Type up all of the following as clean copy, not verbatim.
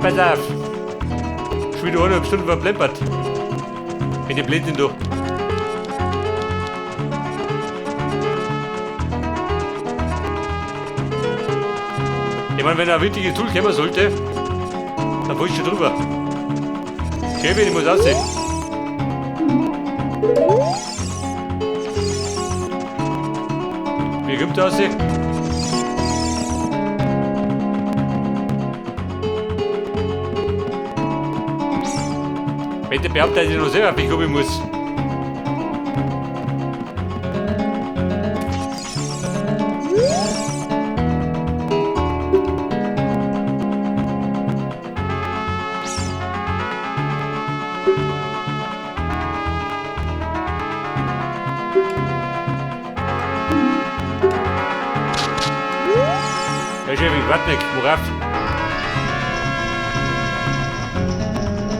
Pass auf. Schon wieder 1,5 Stunden verplempert. Mit dem Blödsinn da. Ich meine, wenn ein wichtiges Tool kommen sollte, dann fall ich schon drüber. Kevin, ich muss aussehen. Wie kommt der aussehen? Wenn der Beamte, dass ich noch selber kommen muss. Ja, Chef, ich warte nicht. Worauf?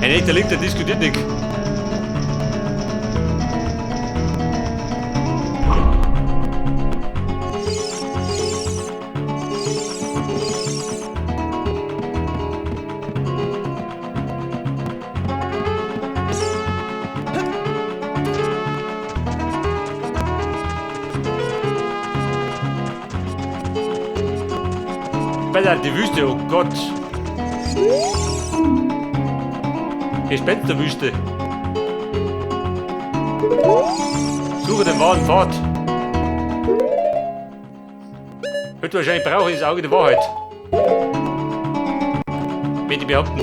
Ein echter Link, der diskutiert nicht. Alter, die Wüste, oh Gott. Gespensterwüste. Suche den wahren Pfad. Wird wahrscheinlich brauche ich das Auge der Wahrheit. Würde ich behaupten.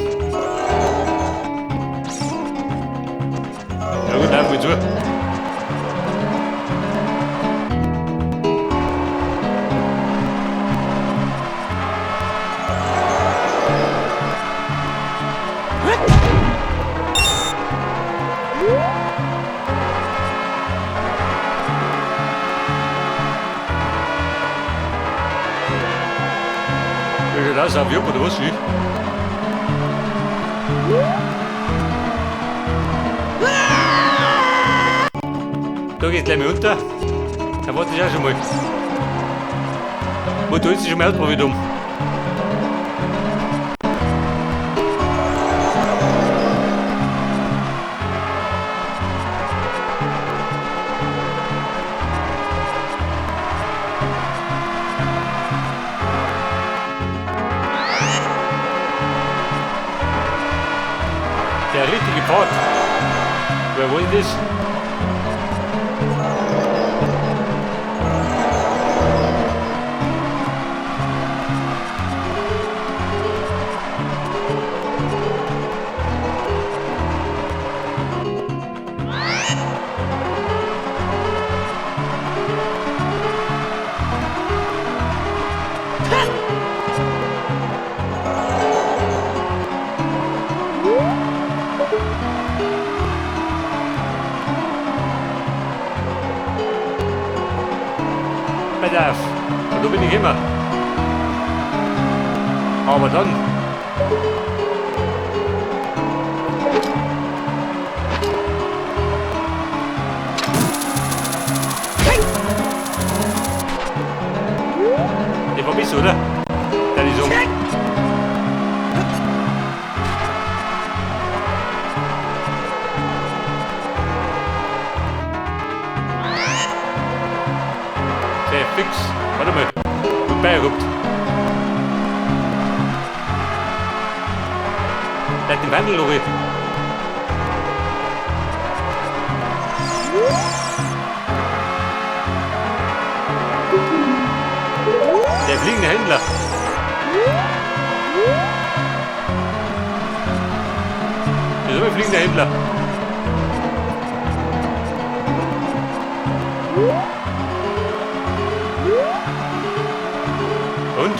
Ja gut, laufen wir zu. Wie schaut das auf Jupp oder was? Da geht's gleich mal unter. Da warte ich auch schon mal. Wo tut sich schon mal ausprobiert um? Der richtige Pfad. Wer wollte das? Pass auf, da bin ich immer. Aber dann. Der war bis, oder? Der ist um. Der fix. Warte mal. Du beigehabt. Der hat den Wandel noch. Der fliegende Händler. Der ist immer fliegender Händler. Und?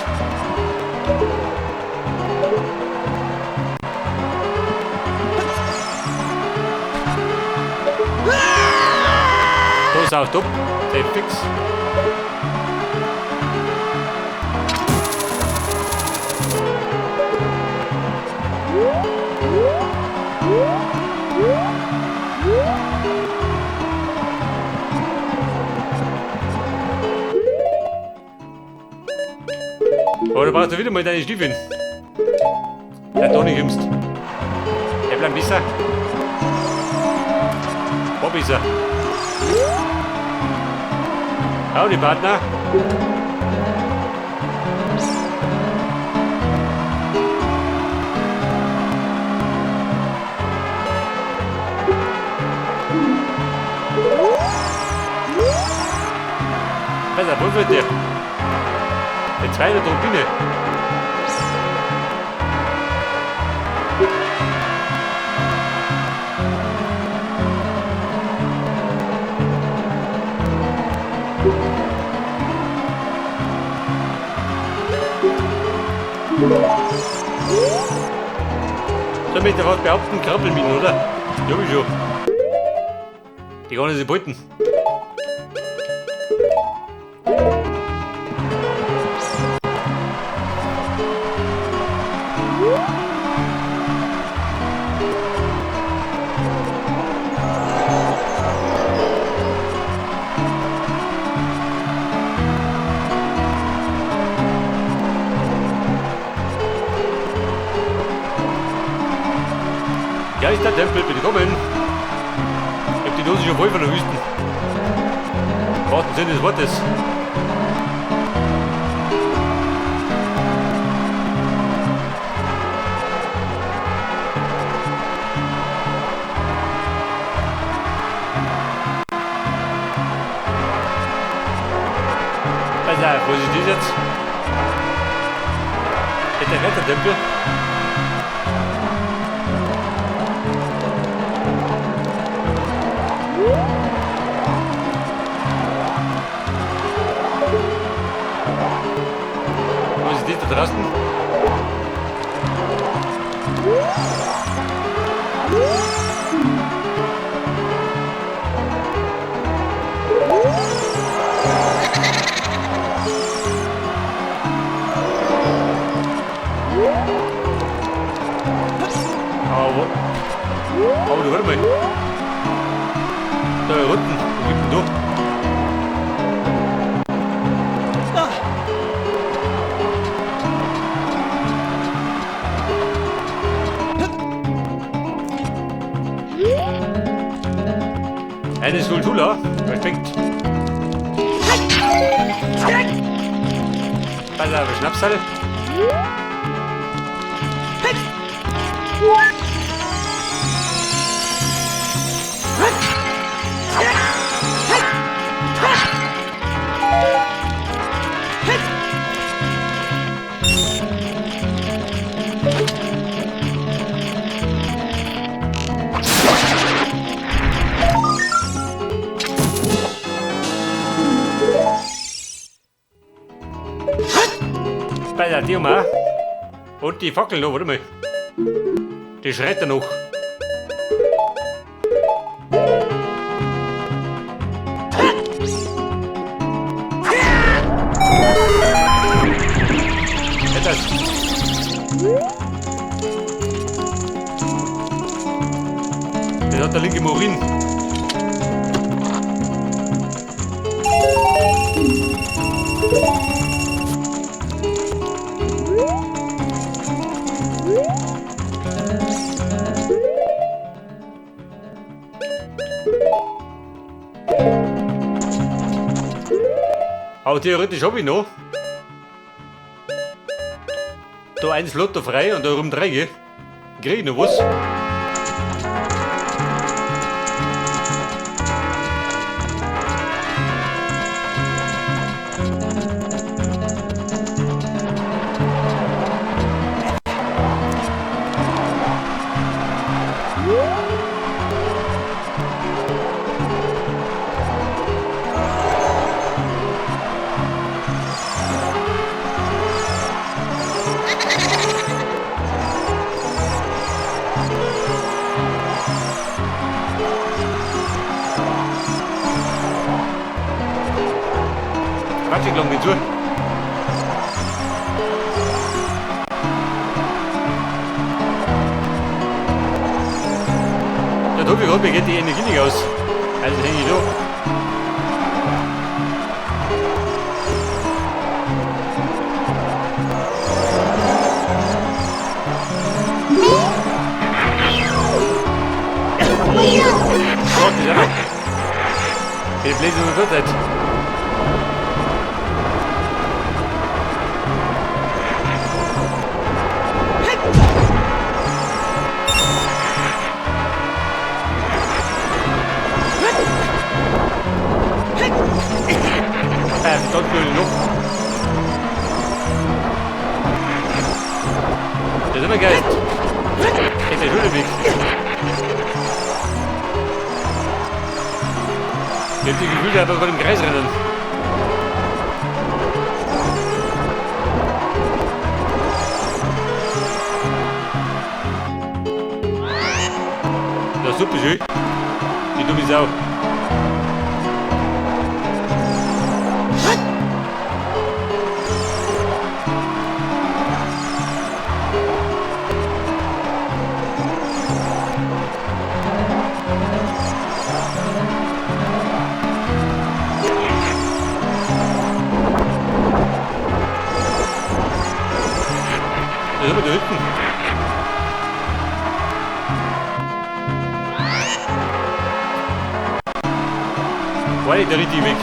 Da ist auch top. Der fix. Aber du brauchst ja wieder mal deine Stiefel. Der da nicht kommst. Der bleibt besser. Wo besser? Howdy, Partner. Besser, wo wird der? Der zweite Turbine. So möchte ich fast behaupten, Krabbelminen, oder? Ja, ich schon. Die kann ich sich beuten. Geistertempel, bitte kommen! Ich hab die Dose schon voll von der Wüsten. Im wahrsten Sinne des Wortes. Pass auf, wo ist das jetzt? Der Wettertempel? Wo ist das da draußen? Aber du, warte mal. Da unten, wo geht denn da? Eine Sultula, perfekt. Pass auf, Schnapsal. Bei der Thema. Und die Fackel noch, warte mal. Die schreit er noch. Das. Das hat der linke Morin. Aber theoretisch habe ich noch. Da eins Lotto frei und da rum drei, gell? Krieg ich noch was? Quatsch, ich lang nicht zu. Der Tobi gerade, mir geht die Energie nicht aus. Also hänge ich da. Lesen wir dort. Verdammt, noch. Der ist immer geil. Echt der schöne Weg. Ich hab die Gefühl, der hat bei dem Kreis rennen. Das ist super schön. Die dumme Sau. Da sind wir da hinten. War nicht der richtige Weg.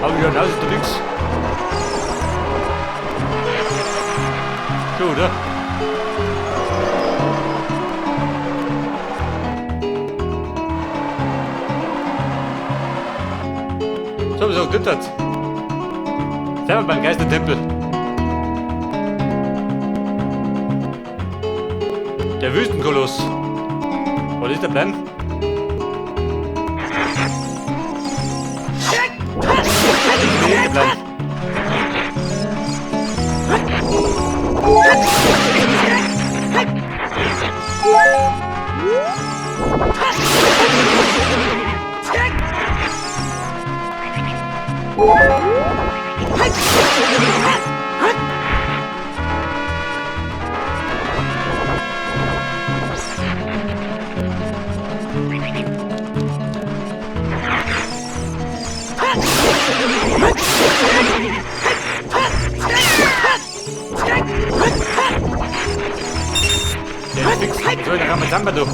Aber ja, das ist doch nichts. So, oder? So, was auch das? Sind wir beim Geistertempel. Der Wüstenkoloss. Was ist der Plan? Der Plan. Der ist fix. So, dann kann man zusammen durch.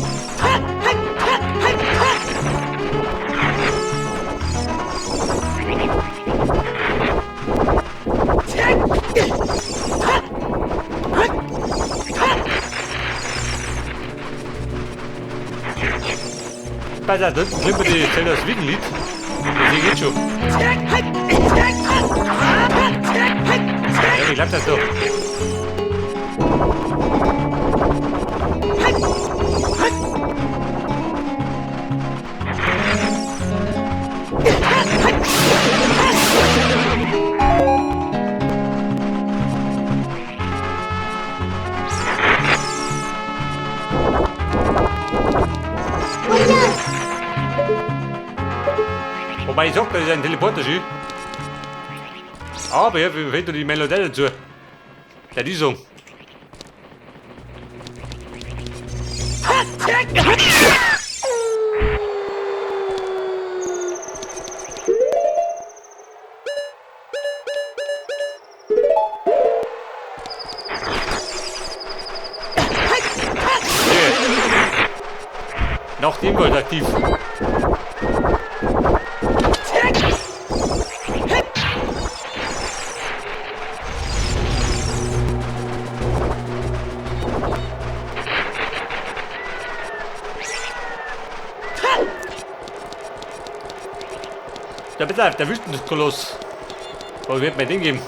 Pass auf, da hinten klimpert die Zeldas Wiegenlied. Das hier geht schon. Ja, wie klappt das doch? Wobei ich sag, das ist ein Teleporter-Ski. Aber ja, mir fehlt noch die Melodie dazu. Ja, die Song. Yeah. Noch dem Gold aktiv. Ja, bitte, der Wüstenkoloss. Aber wird mein Ding geben.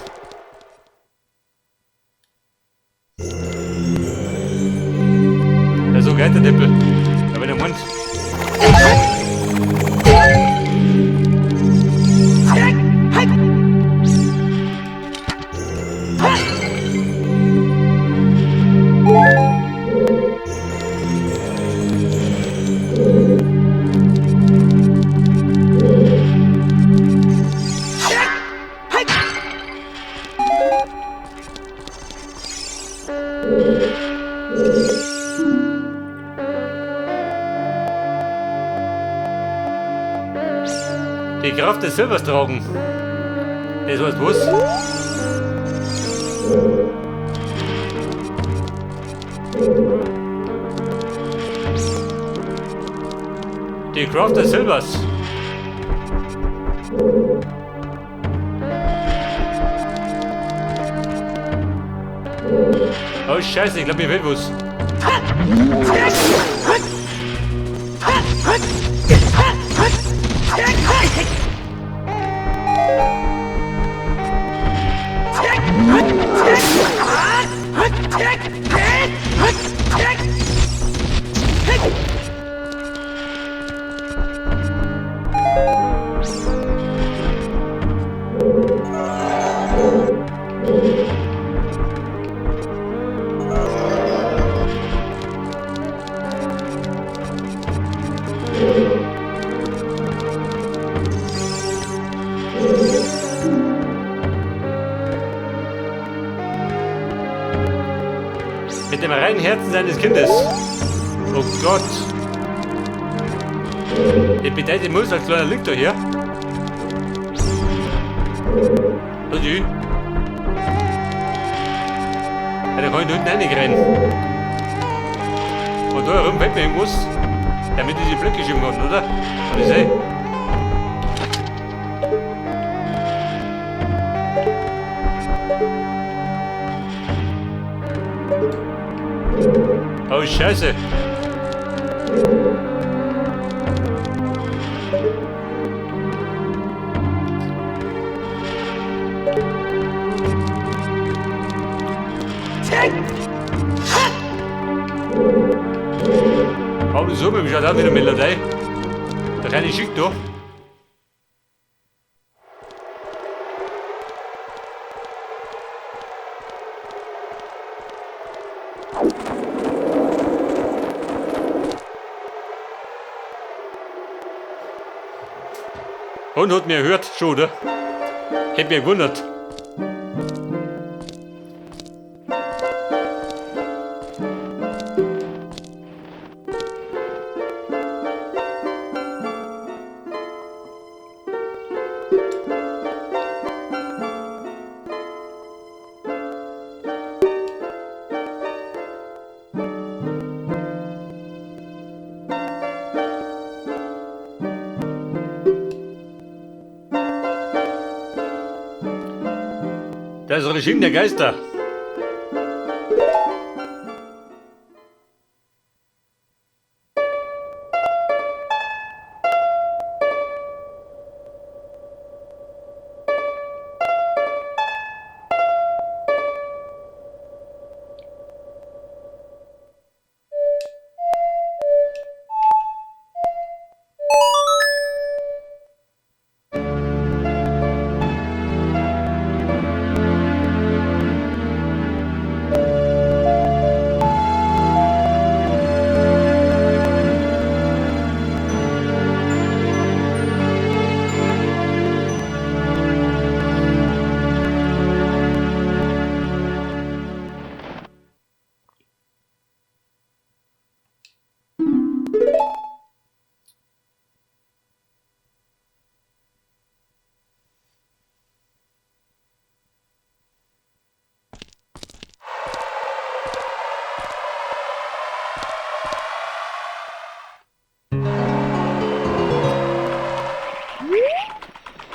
Geistertempel. Ja, wenn er meint. Die Kraft des Silbers tragen. Das heißt was? Die Kraft des Silbers. Oh Scheiße, ich glaube, mir fehlt was. Mit dem reinen Herzen seines Kindes. Oh Gott. Ich bedeutet, muss als kleiner liegt da hier. Adieu. Ja, da kann ich da hinten rein. Und da herum fällt mir irgendwas, damit ich die Blöcke schieben kann, oder? Kann ich sehen? Oh Scheiße! Oh, so, mir schaut auch wieder Melodie. Da kann ich schick da. Und hat mir gehört, schon, oder? Hätte mich gewundert. Das Regime der Geister.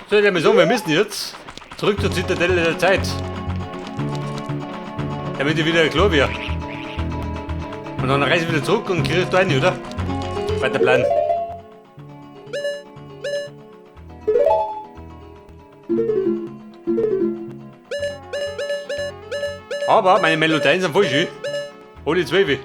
So, der Mission, wir müssen jetzt zurück zur Zitadelle der Zeit. Damit ich wieder klar wird. Und dann reise ich wieder zurück und kriege ich da rein, oder? Weiter bleiben. Aber meine Melodien sind voll schön. Ohne Zweifel.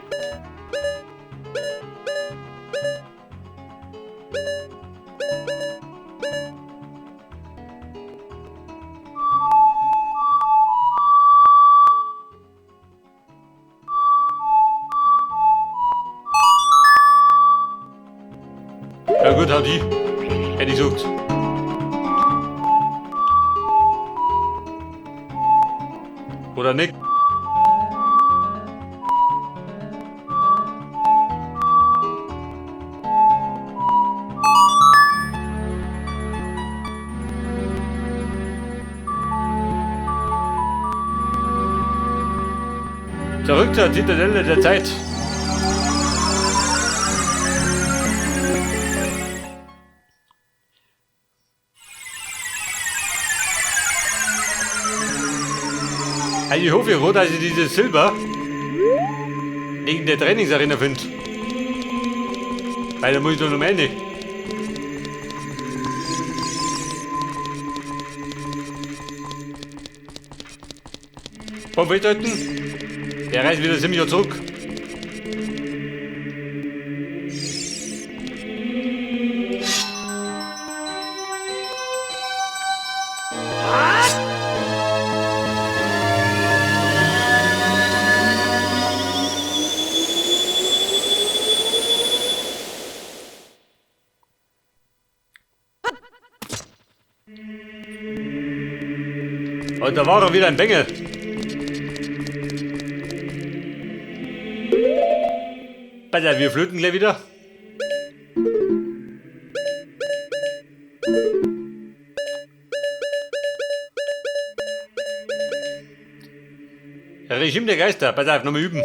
Ja gut, hab die. Hätte ich gesagt. Oder nicht? Zurück zur Zitadelle der Zeit. Also ich hoffe ja, dass ich dieses Silber wegen der Trainingsarena finde. Weil da muss ich doch noch mehr rein. Vom festhalten, der reist wieder ziemlich zurück. Und da war er wieder ein Bengel. Pass auf, wir flöten gleich wieder. Regime der Geister. Pass auf, nochmal üben.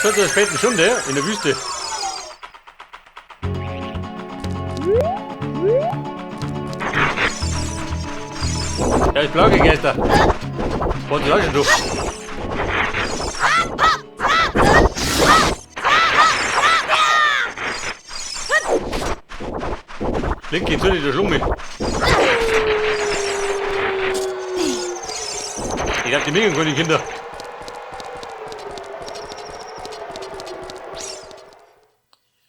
Schon zur späten Stunde in der Wüste. Ja, ich plage Geister. Was ist das schon? Link geht zu der Schlumme. Ich hab die Menge von den Kindern.